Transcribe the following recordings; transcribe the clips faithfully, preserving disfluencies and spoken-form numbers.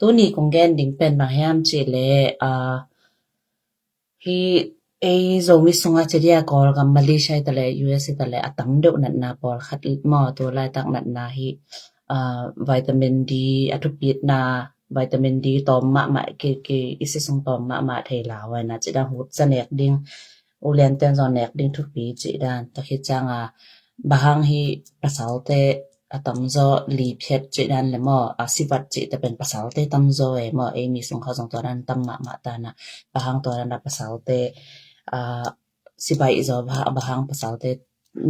Tuni kong gen ding pen bang hiam cih leh, ah, hi ei Zomi sungah ci dia Kawlgam, Malaysia hi ta leh, U S hi ta leh, a tam deuh natna pawlkhat maw, tu laitak natna hi, ah, vitamin D a thupitna, vitamin D tawm mahmah, ki, ki, i si sung tawm mahmah thei lauhuaina ci dan hutsa nek ding, ulianten zong nek ding thupi ci dan. Tua hi cianga bang hang hi pasalte a tamzaw liphiat ci dan le maw, a sivat ci ta pen pasalte tamzaw e maw, ei mi sung kha zong tua dan tam mahmah tana, bang hang tua dan a pasalte, a, sibaih zaw, bang hang pasalte,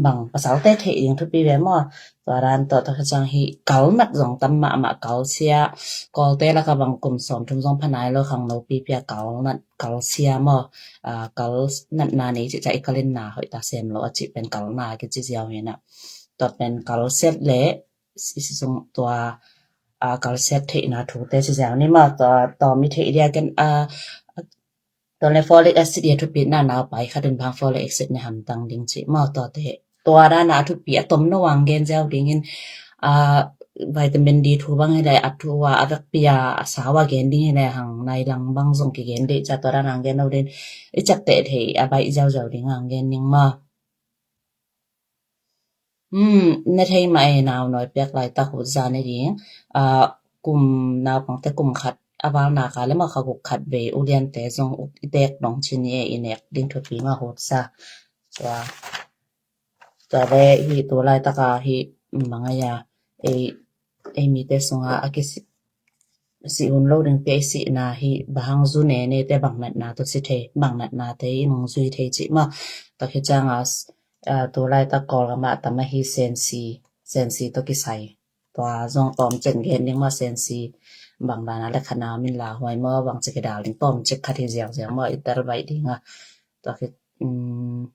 bang pasalte theih ding thupi ve maw. Tua dan tawh tua hi ciang hi kalnat zong tam mahmah, kalsia, Kawlte laka bang kum sawmthum zong pha nai lo khangno pipi a kalnat, kalsia maw, a, kalnatna nei cih ciang i kalin na hoih ta sem lo a cih pen kalna kici ziau hi na. Tua pen kalsiat le i si sung tua, a, kalsiat theihna thute ci ziau ni maw, tua, tua mi theih dia ken, a, tua le folic acid i a thupitna nau pai khat in bang folic acid ne hamtang ding ci maw, tua te. Tua dana a thupi a tom no ang gen ziau dingin, a, vitamin D thu bang hi le a thu a, a vekpi a, a sau a gen ding hi le hang nai lang bang zong kigen dih ca tua dana ang gen no din i cak teh thei a baih ziau ziau ding ang gen ding maw. Hmm, na thei mah e, nau nawi piak laitak hutsa ne ding. A, kum naupangte kum khat a val naka le maw kha guk khat vei uliante zong i tek dong ci ni e, i nek ding thupi mah hutsa. Tua, tua le hi tu laitaka hi mangai a, ei, ei mite sunga a kisi si hun lo ding te i sihna hi bang hang zu ne ne te bang natna tawh si thei, bang natna te i nung zui thei ci mah. Tua hi cianga, a, tu laitak Kawlgama a tam ahi sensi, sensi tawh kisai. Tua zong tawm cek gen ding mah sensi bang dana le khana min lauhuai maw, bang cek i dal ding tawm cek khat hi ziau ziau maw, i tel baih dinga. Tua hi, um,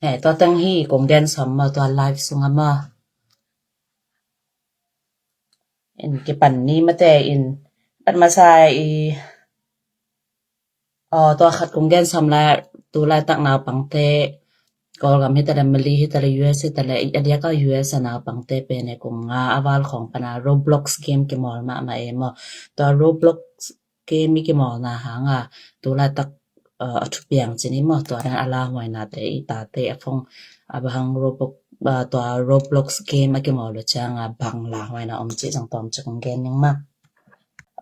He, tua teng hi kong gen sawm maw, tua live sunga maw. In kipan ni mate in, pat masa i, aw, tua khat kong gen sawm lai, tu laitak naupangte, Kawlgam hi ta le, Mali hi ta le, U S hi ta le, a diaka U S a naupangte pen e kum nga a val khawng pana Roblox game kimawl mahmah e maw. Tua Roblox game i kimawlna hanga tu laitak, a, a thupiang ci ni maw, tua dan a lauhuainate i tate a phone, a, bang hang Roblox, a, tua Roblox game a kimawl uh cianga bang lauhuaina om ci zong tawm ci kong gen ning maw.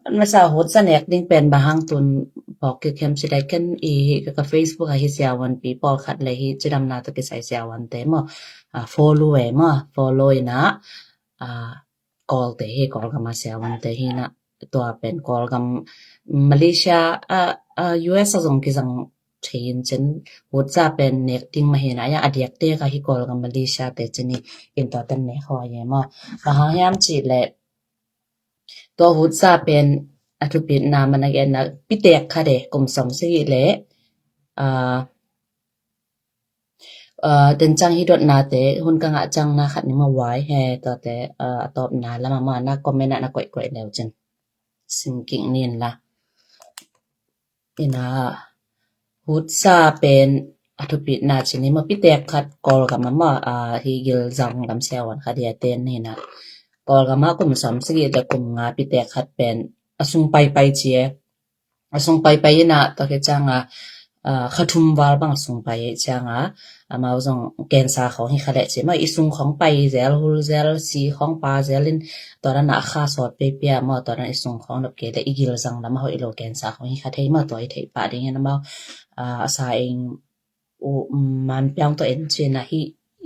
Masa hutsa nek ding pen bang hang tun phawk kik hiam ci le ken i ka, ka Facebook a hi siavuanpi pawlkhat le hi cidamna tawh kisai siavuante maw, a, follow e maw, follow ina, a, Kawlte hi, Kawlgama siavuante hi na, tua pen Kawlgam, Malaysia, a, a, U S a zong kizang thei in cin, hutsa pen nek ding mah hi na, a diakte ka hi Kawlgam Malaysia te cin hi in tua ten nek hawi e maw. Bang hang hiam ci le tua hutsa pen a thupitna man a genna pitek khat e kum sawm sigi le, a, a, den ciang hi dotnate hun ka ngah ciang na khat ni maw, why he tuate, a, a tawpna lama maw na comment ah na koihkoih leu cin sim kik nin la. Ina hutsa pen a thupitna ci ni maw pitek khat Kawlgam a maw, a, hi Gilzang lam siavuan khat dia ten hi na. Kawlgam a kum sawm sigi le kum nga pitek khat pen a sung paipai ci e. A sung paipai ina tua hi cianga, a, kha thum val bang a sung pai cianga, amau zong cancer khawng hi kha leh ci maw, i sung khawng pai zel, hul zel, si khawng pa zel in tua dana a kha sawt peipia maw, tua dana i sung khawng nop kei le i Gilzang lam a hoih lo cancer khawng hi kha thei maw, tua i theih pah dingin amau, a, a sa eng uh, um, manpiang tawh en cina hi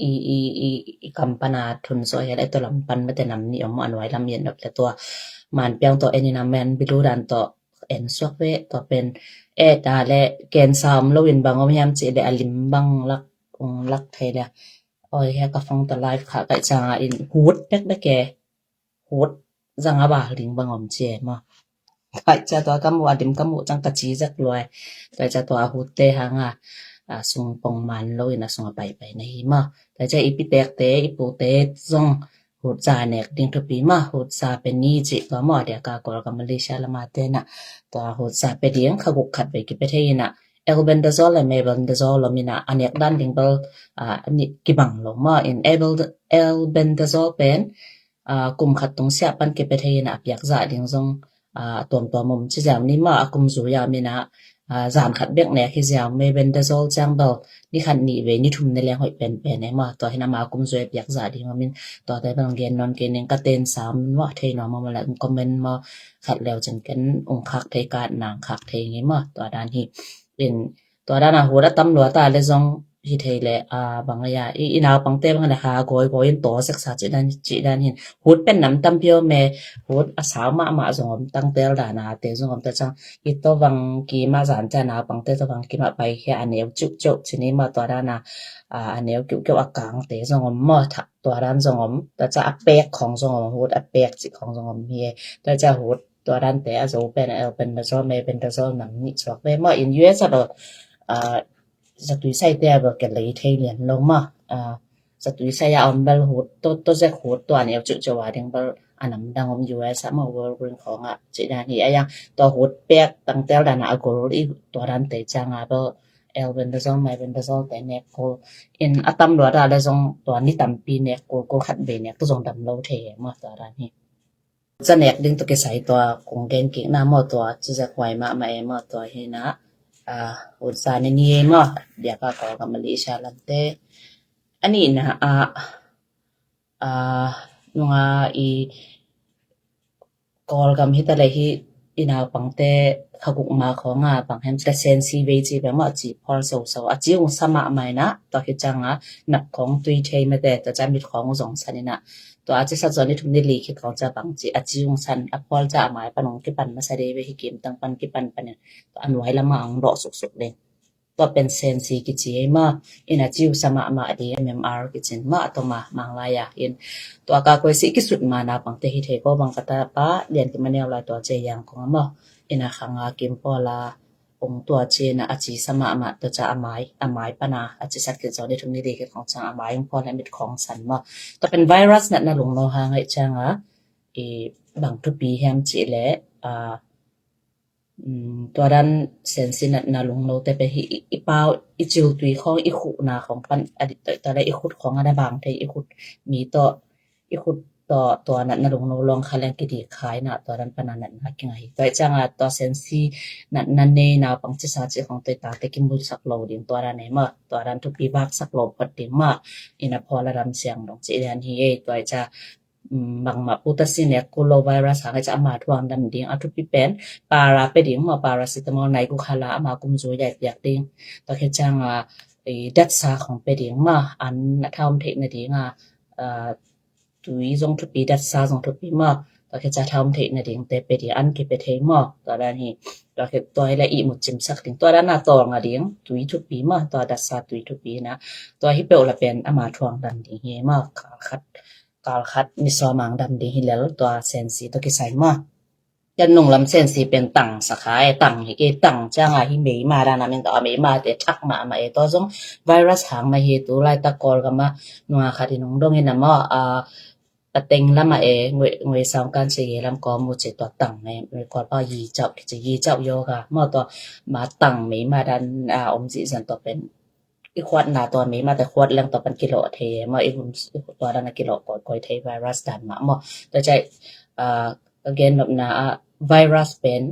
i, i, i, i kam pana thun zawh hi le tua lam pan mate nam ni om a nuai lam i en nop le tua manpiang tawh en ina man bilu dan tawh en suak ve tua pen e ta le cancer om lo in bang om hiam ci le a lim bang lak, um, lak thei le. Oi, he ka phone tawh live kha kai cianga in hut pek pek e. Hut zang a bal ding bang om ci e maw. Kai cia tua ka muh a dim ka muh ciang ka ci zak luai. Kai cia tua a hutte hanga, a, sung pong man lo in a sung a paipai na hi maw. Kai cia i pitekte, i pute zong hutsa nek ding thupi maw. Hutsa pe ni ci tua maw, a diaka Kawlgam Malaysia lama tena tua hutsa pe ding kha guk khat vei kipe thei ina. Albendazole le mebendazole om ina, a nek dan ding bel, a, ni kibang lo maw. In albendazole pen, kum khat tung siah pan kipia thei in a piak zah ding zong a tuamtuam om ci ziau ni maw, a kum zui a om in a, zan khat bek nek hi ziau, mebendazole ciang bel ni khat nih vei ni thum ne leng hoih penpen e maw. Tua hi na ama kum zui a piak zah ding om in, tuate bel gen nawn kei ning, ka ten sam maw, thei nuam maw, maw le comment maw, khat leu cin ken ung khak thei, ka nang khak thei ngei maw. Tua dan hi in, tua dan a hut a tam lua ta le zong hi thei le, bang a, i naupangte bang le ha goi goi in taw seksa cih dan, cih dan hin, hut pen nam tampi om e, hut a sau mahmah zong om, tangtel dan a te zong om ta ciang, i tawvang kim a zan ciang naupangte tawvang kim a pai hi a neu ciuhciuh ci ni maw, tua dan a, a neu kiuhkiuh a kangte zong om maw, tua dan zong om, tua ciang a pek khong zong om, hut a pek cih khong zong om hi e, tua ciang hut tua dante a zo pen albendazole, mebendazole nam nih suak ve maw. In U S a lo, zatui saite a bel kia lei thei lian lo maw. Zatui sai a om bel hut, to, to zek hut tua neu ciuhciuh a ding bel a nam dang om U S a maw, Walgreen khong a cih dan hi a yang, tua hut pek tangtel dan a gol i tua dante ciang a bel albendazole, mebendazole te nek kul in, a tam lua ta le zong tua ni tampi nek kul kul, khat vei nek tua zong dam lo thei e maw, tua dan hi. Ca nek ding tawh kisai tua kong gen kik na maw, tua ci zek huai mahmah e maw, tua hi na, hut zan ni e maw, biakpa Kawlgam, Malaysia lamte. A nihna ah, nunga i Kawlgam hi ta le hi, i naupangte kha guk ma khong a bang hem ta sensi vei ci bek maw, a ci phawl soso, a ci ung sa mahmah in a, tua khit ciang a nap khong tui thei mate, tua ciang mit khong zong san in a, tua a ci sat zaw ni thum ni li khit khong ciang bang ci, a ci ung san, a phawl ciang a mai pan ung kipan masa dei ve, hi kim tang pan kipan pan in, tua a nuai lam a ung dawh suksuk ding. Tua pen sensi kici ei maw, in a ci ung sa mahmah ding, M M R kici in maw, a tom a Manglai a in. Tua ka koi si kisut ma naupangte hi thei ko, bang ka tapa Lian Kim a neu lai tua ci a Yangon a maw, in a khang a kim pawl a ung tua ci in a, a ci sa mahmah, tua ciang a mai, a mai pan a, a ci sat khit zaw ni thum ni li khit khong ciang a mai ung pawl a mit khong san maw. Tua pen virus natna lungno hang ahih ciang a, i bang thupi hiam cih leh, tua dan sensi natna lungnote pen hi, i pau, i cil tui khong, i khuhna khong pan a dit toih ta le, i khut khong a na bang thei, i khut mi tawh, i khut tawh tua natna lungno lawng kha leng kidik khai na, tua dan pan a natna kingai. Tua ciang a tua sensi natna nei naupang cisa ci khong tawh i tate kimusak lo ding, tua dan nei maw, tua dan thupi baksak lo phot ding maw, in a phawl a dam siang dong ci dan hi ei. Tua ciang bangmah putasi nek kul lo virus hang ahih ciang ama thu hang dam ding, a thupi pen para pe ding maw, paracetamol nai guk hala ama kum zui a i piak ding. Tua khit ciang a datsa khong pe ding maw, an a thaum theih nading a, tui zong thupi, datsa zong thupi maw. Tua khit ciang thaum theih nading te pe ding, an kipe thei maw. Tua dan hi, tua khit tua hi la ihmut cimsak ding, tua dan a tawng a ding tui thupi maw, tua datsa tui thupi na. Tua hi peuh la pen ama thu hang dam ding hi maw, kal khat kal khat ni sawm ang dam ding hi lel, tua sensi tawh kisai maw. Ken nunglam sensi pen tang sa kha e, tang hi kei, tang ciang a hi meima dan a min tawh a meima te thak mahmah e, tua zong virus hang mah hi. Tu laitak Kawlgam a nunga khat in ung dong in a maw, a pateng lam a e, ngui, ngui saung kan ci, ye lam kawm mu ci, tua tang e, ngui Kawlpau yi cauh kici, yi cauh yoga maw, tua ma tang meima dan a om zihzian, tua pen i khuatna tua meima te khuat leng tua pan kilawh thei e maw, i hun, i tua dan a kilawh kawikawi thei virus dan mah maw. Tua ciang a gen nopna ah virus pen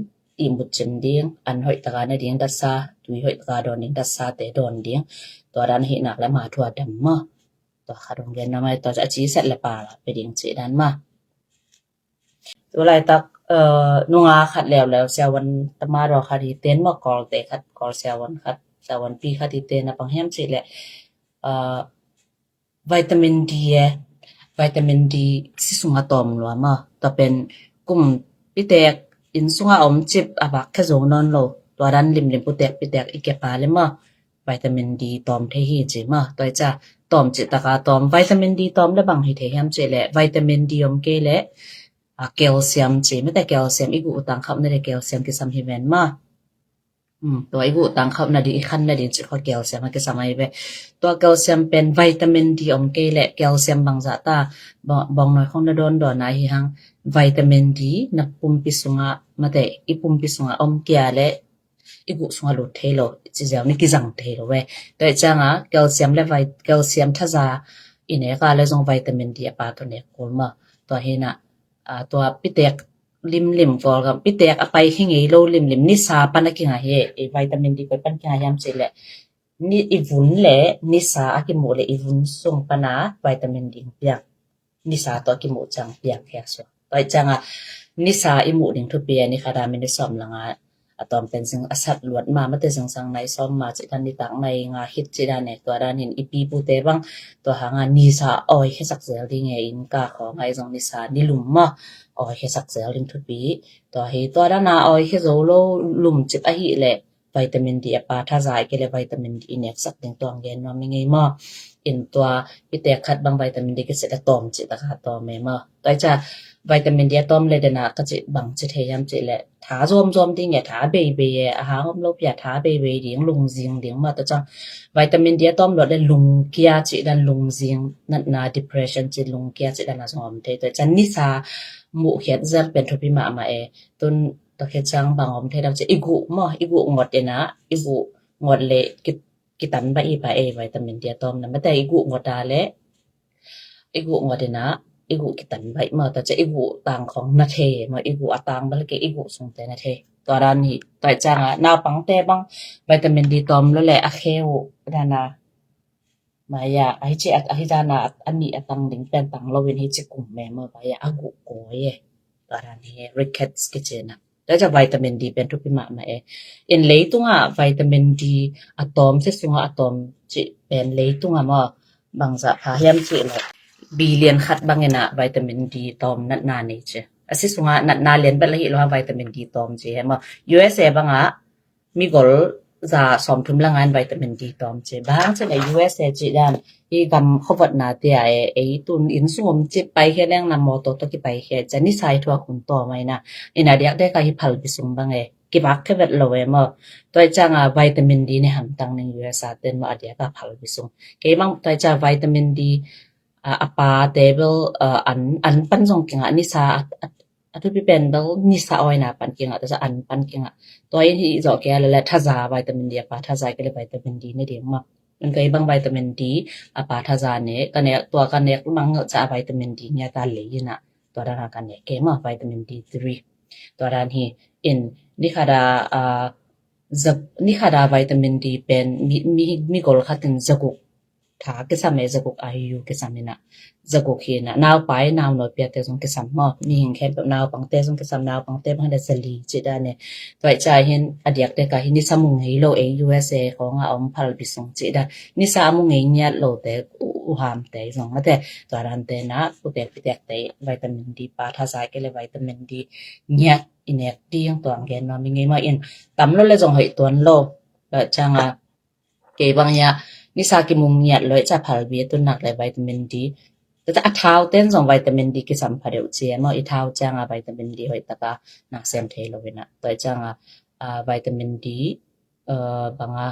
ihmut cim ding, an hoih taka ne ding datsa, tui hoih taka dawn ding, datsa te dawn ding, tua dan ahih nak le ama thu a dam maw. Tua khat hong gen na mai, tua ciang a ci set le para pe ding cih dan maw. Tu laitak nunga khat leuleu siavuan tama daw khat hi ten maw, Kawlte khat, Kawl siavuan khat, siavuanpi khat hi ten a bang hiam cih leh vitamin D e, vitamin D si sungah tawm lua maw. Tua pen kumpitek inn sungah om cip a vak khe zo nawn lo, tua dan limlim putek pitek i kepa le maw, vitamin D tawm thei hi ci maw. Tua i ca tawm cih taka tawm, vitamin D tawm le bang hi thei hiam cih leh vitamin D om kei leh calcium ci mate, calcium i guh tangkhauhna le calcium kisam hi ven maw. Tua i guh tangkhauhna ding, i khanna ding cih khawng calcium a kisam ahi ve. Tua calcium pen vitamin D om kei leh calcium bangzah ta, bawngnawi khawng na dawndawn ahi hang, vitamin D na pumpi sungah mate, i pumpi sungah om kei leh i guh sungah lut thei lo, i ci ziau ni kizang thei lo ve. Tua i cianga calcium le calcium thaza i nek a le zong vitamin D a pa tawh nek kul maw. Tua hi na, aa, tua pitek limlim, Kawlgam pitek a pai hi ngei lo limlim, nisa pan a kingah hi. I vitamin D koi pan kingah hiam cih leh, ni, i vun le nisa a kimuh le i vun sung pana vitamin D piang, nisa tawh a kimuh ciang piang khia suak. Tua i cianga nisa i muh ding thupi a, ni khata minit sawm langa a tawm pen zing a sat luat ma, mate zingsang nai sawm ma cih dan, nitak nai nga khit cih dan e. Tua dan in i pipute bang tua hanga nisa awi khiasak zel ding e, in ka khawng ai zong nisa nilum ma awi khiasak zel ding thupi. Tua hi, tua dana awi khia zo lo lum cip ahi leh vitamin D a pa thaza i ke le vitamin D i neksak ding tuang gen nuam i ngei maw. In tua i tek khat bang vitamin D kisit a tawm cih taka tawm e maw. Tua i ca vitamin D a tawm le dena ka cih bang ci thei hiam cih leh tha zuamzuam ding e, tha beibei e, a hang om lo pia tha beibei ding, lungzing ding maw. Tua ciang vitamin D a tawm luat le lungkia cih dan, lungzing natna, depression cih, lungkia cih dan a zong om thei. Tua i ca nisa muh khiat zel pen thupi mahmah e. Tun tua khit ciang bang om thei dang ci, i guh maw, i guh ngot ina, i guh ngot le ki, kitan baih i pa e, vitamin D a tawm na mate i guh ngot a le, i guh ngot ina, i guh kitan baih maw, tua ci i guh tang khong na thei maw, i guh a tang bal ke i guh sungte na thei. Tua dan hi, tua i cianga naupangte bang vitamin D tawm lo le a kheu dana maya, ahi ci, ahi dana a nih a tang ding pen tang lo in hi ci kum me maw, maya a guh kawi e. Tua dan hi rickets kici na. Tua i ca vitamin D pen thupi mahmah e. In leitunga vitamin D a tawm, si sunga a tawm cih pen leitunga maw, bangzah pha hiam cih leh billion khat bang ina vitamin D tawm natna nei ci. A si sunga natna lian bet la hi lo a vitamin D tawm ci he maw. U S A banga migol za sawmthum langa in vitamin D tawm ci. Bang ci le U S A ci dan i gam khuavotna tia e, ei tun inn sung om ci pai khia leng na mawtaw tawh kipai khia ci, nisa i thuak hun tawm a ina. Ina diakte ka hi phalbi sung bang e, kivak khia vet lo e maw. Tua i cianga vitamin D ne hamtang ning U S A ten maw, a diaka phalbi sung. Kei bang tua i cia vitamin D a, a pa te bel, a, an, an pan zong kingah, nisa a, a, a thupi pen bel nisa awina pan kingah, tua cia an pan kingah. Tua in hi zawh kei a le le thaza, vitamin D a pa thaza ke le vitamin D ne ding maw. An kei bang vitamin D a pa thaza ne, ka nek, tua ka nek mang cia vitamin D ngiat a lei ina, tua dan a ka nek kei maw, vitamin D three. Tua dan hi in, ni khat a, a, za, ni khat a vitamin D pen mi, mi, mi gol khat in zaguk tha kisam e, zaguk I U kisam ina, zaguk hi ina, naupai naunuai piate zong kisam maw, mihing khempeuh, naupangte zong kisam, naupangte bang hi le zali ci dan e. Tua i cia hin a diakte ka hi nisa mu ngei lo e, U S A khawng a om phalbi sung ci dan, nisa a mu ngei ngiat lote, u, uhamte zong mate, tua dante na, putek pitekte vitamin D pa thaza ke le vitamin D ngiat i nek ding tuang gen nuam i ngei maw. In tam lo le zong hoih tuan lo. Tua cianga kei bang ia nisa kimu ngiat lo i cia phalbi a tun nak le vitamin D. Tua cia a thau ten zong vitamin D kisam pha deuh ci e maw, i thau cianga vitamin D hoih taka na sem thei lo ina. Tua cianga, a, vitamin D, a, banga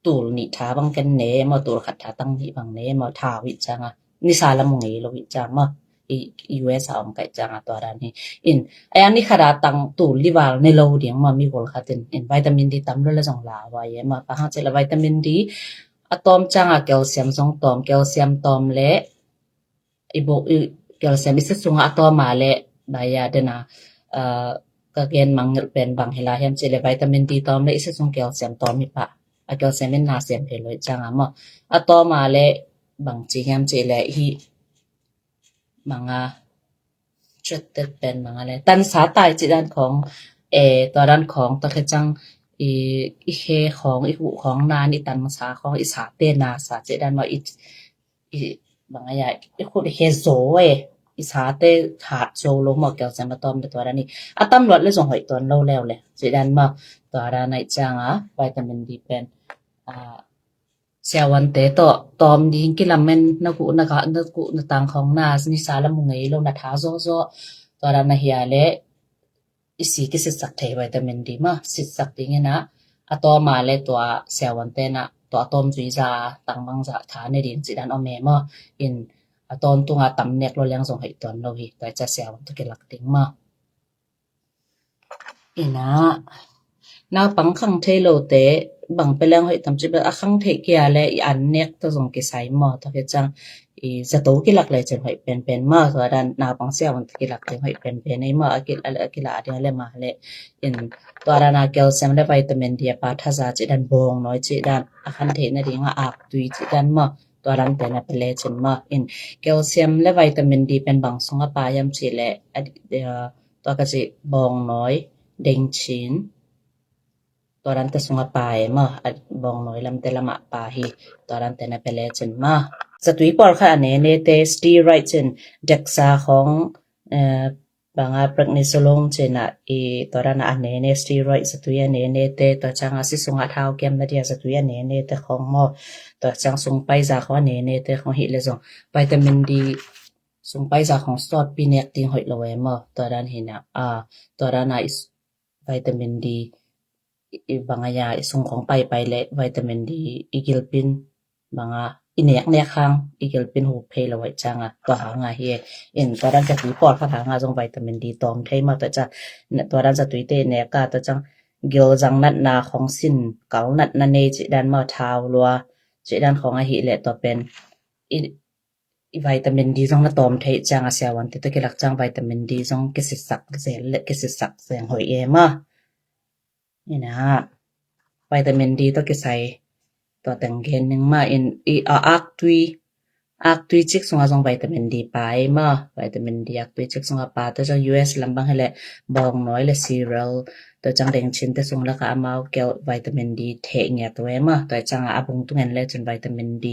tul nih tha bang ken ne maw, tul khat tha tang nih bang ne maw, thau i cianga nisa la mu ngei lo i ciang maw. I, i U S a om kai cianga tua dan hi. In, a yang ni khat a tang tul li val ne lo ding maw, mi gol khat in, in vitamin D tam lo le zong la vai e maw. Ka hang ci le vitamin D a tawm cianga calcium zong tawm, calcium tawm le i bawk, i calcium i si sunga a tawm a le, bai a dena, a, ka gen mangngilh pen bang hi la hiam ci le vitamin D tawm le i si sung calcium tawm hi pah. A calcium in na sem thei lo i cianga maw. A tawm a le bang ci hiam ci le hi manga, cuatet pen manga le tansa tai ci dan khawng, e, tua dan khawng, tua khe ciang i, i he khawng, i huh khawng nan, i tansa khawng, i sate nasa ci dan maw, i, i, bang a ia, i khut i he zo e, i sate hat zo lo maw, calcium a tawm le tua dan i. A tam luat le zong hoih tuan lo leu le ci dan maw. Tua dan a i cianga vitamin D pen, a, siavuante tawh tawm ding kilamen, na guh na gah, na guh na tang khawng na, nisa la mu ngei lo, na tha zawzaw. Tua dan a hia le i si kisitsak thei vitamin D maw, sitsak ding ina, a tawm a le tua siavuante na, tua a tawm zui za tang bang za tha ne ding ci dan om e maw. In a tawntunga tam nek lo leng zong hoih tuan lo hi, tua i cia siavuan tawh kilak ding maw. Ina, naupang khang thei lote, bang pe leng hoih tam ci bel a khang theih kia le i an nek ta zong kisai maw, ta ke cang i zato kilak le cin hoih penpen maw, tua dan naupang siavuan kilak le hoih penpen ei maw, a kil a kila ding le ma le in tua dan a calcium le vitamin D a pa thaza ci dan bawng nawi ci dan a khan theih na ding a ak tui ci dan maw, tua dan te na pe le cin maw. In calcium le vitamin D pen bang sung a pa yam ci le tua ka ci bawng nawi, deng cin, tua dan te sung a pa e maw, a bawng nawi lam te lam a pa hi, tua dan te na pe le cin maw. Zatui pawl kha a nene te steroid cin, deksa khong banga prednisolone cin a i tua dan a a nene steroid zatui a nene te, tua cang a si sung a thau kiam na dia zatui a nene te khong maw, tua cang sung paiza khong a nene te khong hi le zong vitamin D sung paiza khong sawt pi nek ding hoih lo e maw, tua dan hi na a tua dan a i vitamin D i banga ya i sung khong pai pai le vitamin D i gilpin banga i nek nek hang i gilpin hu phei lo hoih cang a tua hang a hi e. In tua dan zatui pawl khat hang a zong vitamin D tawm thei maw, tua cang tua dan zatui te i nek a tua cang gilzang natna khong sin kal natna nei ci dan maw, thau lua ci dan khong a hi le tua pen i i vitamin D zong na tawm theih ciang a siavuan te tawh kilak ciang vitamin D zong kisisak zel le kisisak zeng hoih e maw. Ina vitamin D tawh kisai tua teng gen ning maw. In i a aktui aktui cik sunga zong vitamin D pa e maw. Vitamin D aktui cik sunga pa tawh zong U S lam bang hi le bawng nawi le cereal tawh ciang deng cin te sung laka amau kel vitamin D theh ngiat ve maw. Tua ciang a bung tungen le cun vitamin D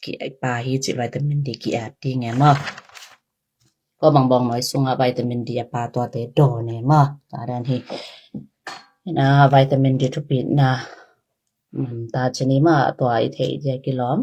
ki pa hi ci vitamin D ki at ding e maw. Ko bang bawng nawi sunga vitamin D a pa tua te dawn e maw. Tua dan hi na vitamin D thupi na ta cini maw tua i theih dia kilawm.